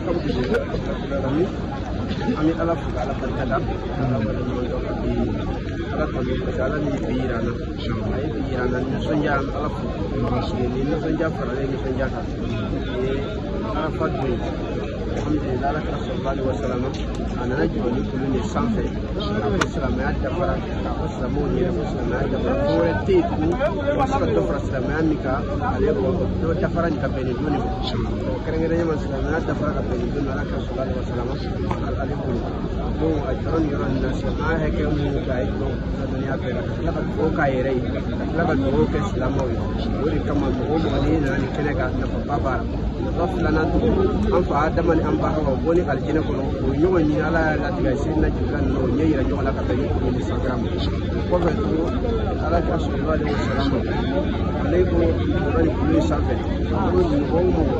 Alhamdulillah, an bɛ Ala fo k'Ala barika da, Ala waleɲuman dɔn ka bi Ala tanu parce que Ala ni bi yira an na, a ye bi yira an na nisɔndiya, an bɛ Ala fo parce que ni nisɔndiya faralen nisɔndiya kan, nin ye Arafa don ye. Alhamdulillah, Ala kira sallallahu alaihi wasallam a nana jɔ ni kulu de sanfɛ k'a fɔ silamɛya dafara, k'a fɔ silamɛw ɲɛna ko silamɛya dafara, ko wɛrɛ tɛ yen tugun o bɛ se ka dɔ fara silamɛya min kan, ale dɔ dafara nin ka bɛn nin don de ma. Kɛrɛnkɛrɛnnenya ma silamɛya dafara ka bɛn nin don ma Ala kira sallallahu alaihi wasallam ale bolo. Donc a jɔrɔ nin yɔrɔ nin na, silamɛya hakɛ minnu kɛ, a ye jɔ ka dɔnniya bɛɛ la, ka tila ka dugawu k'a yɛrɛ ye, ka tila ka dugawu kɛ silamɛw ye. O de kama mɔgɔ o mɔgɔ n'i nana nin kɛnɛ kan, nafaba b'a la. Nafa filanan tugun, an fa Adama ni an ba Hawa bɔ ni alijinɛ kɔnɔ, o ye ɲɔgɔn ɲini, Ala y'a latigɛ Seydina Jibila ninnu o ɲɛ yira ɲɔgɔn na ka bɛn ni kulu ni sanfɛla ma. O kɔfɛ tugun, Ala kira sallallahu alaihi wasallam ale ko jɔra ni kulu in sanfɛ ko mɔgɔ o mɔgɔ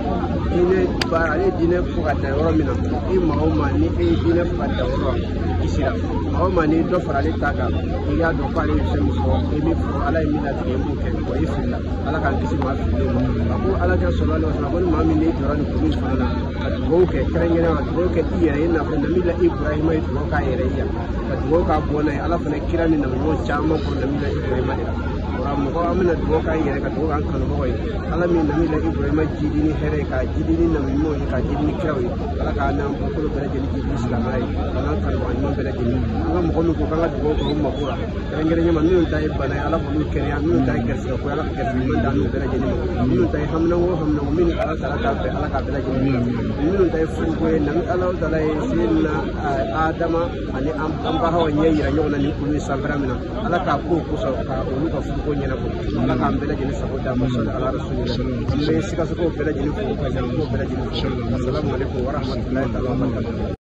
diinɛ baara, ale ye diinɛ fo ka dan yɔrɔ min na, e maa o maa ni e ye diinɛ fo ka dan yɔrɔ la, i kisira. Maa o maa ni dɔ fara ale ta kan, i y'a dɔn k'ale ye fɛn min fɔ, e min fɔ Ala ye min latigɛ, e b'o kɛ, wa i filila. Ala k'an kisi maa fililenw ma. A ko Ala kira sallallahu alaihi wasallam ko ni maa min n'i jɔra nin kulu in fana na ka dugawu kɛ, kɛrɛnkɛrɛnnenya ka dugawu kɛ i yɛrɛ ye, i n'a fɔ Nabila Ibrahima ye dugawu k'a yɛrɛ ye yan, ka dugawu k'a bɔnna ye, Ala fana kira ni nabiɲuman caman kɔnɔ Nabila Ibrahima de la. O la mɔgɔ an bɛna dugawu k'an yɛrɛ, ka dugawu k'an kanubagaw ye, Ala min Nabila Ibrahima jidi ni hɛrɛ ye, k'a jidi ni nabiɲumanw ye, k'a jidi ni kiraw ye, Ala k'a n'an bɔkolo bɛɛ lajɛlen jidi silamɛya ye, ka n'an kanubaga ɲuman bɛɛ lajɛlen. An ka mɔgɔ min ko k'an ka dugawu kɛ u mako la, kɛrɛnkɛrɛnnenya ma minnu ta ye bana ye, Ala k'olu kɛnɛya, minnu ta ye garisigɛ ko ye, Ala ka garisigɛ ɲuman d'an n'u bɛɛ lajɛlen ma, minnu ta ye haminanko o haminanko min ni Ala taala t'a fɛ, Ala k'a bɛɛ lajɛlen ma, minnu ta ye furuko ye, nabi Ala taala ye Seydina Adama ani an ba Hawa ɲɛ yira ɲɔgɔn na nin kulu in sanfɛla min na, Ala k'a ko kosɔn ka olu ka furuko ɲɛnabɔ, Ala k'an bɛɛ lajɛlen sago d'a ma, sɔli ala rasulillah. An bɛ Sikasokaw bɛɛ lajɛlen fo, ka Jarakow bɛɛ lajɛlen fo. Asalamu alaikum wa rahmatulahi taala wa barakatuh.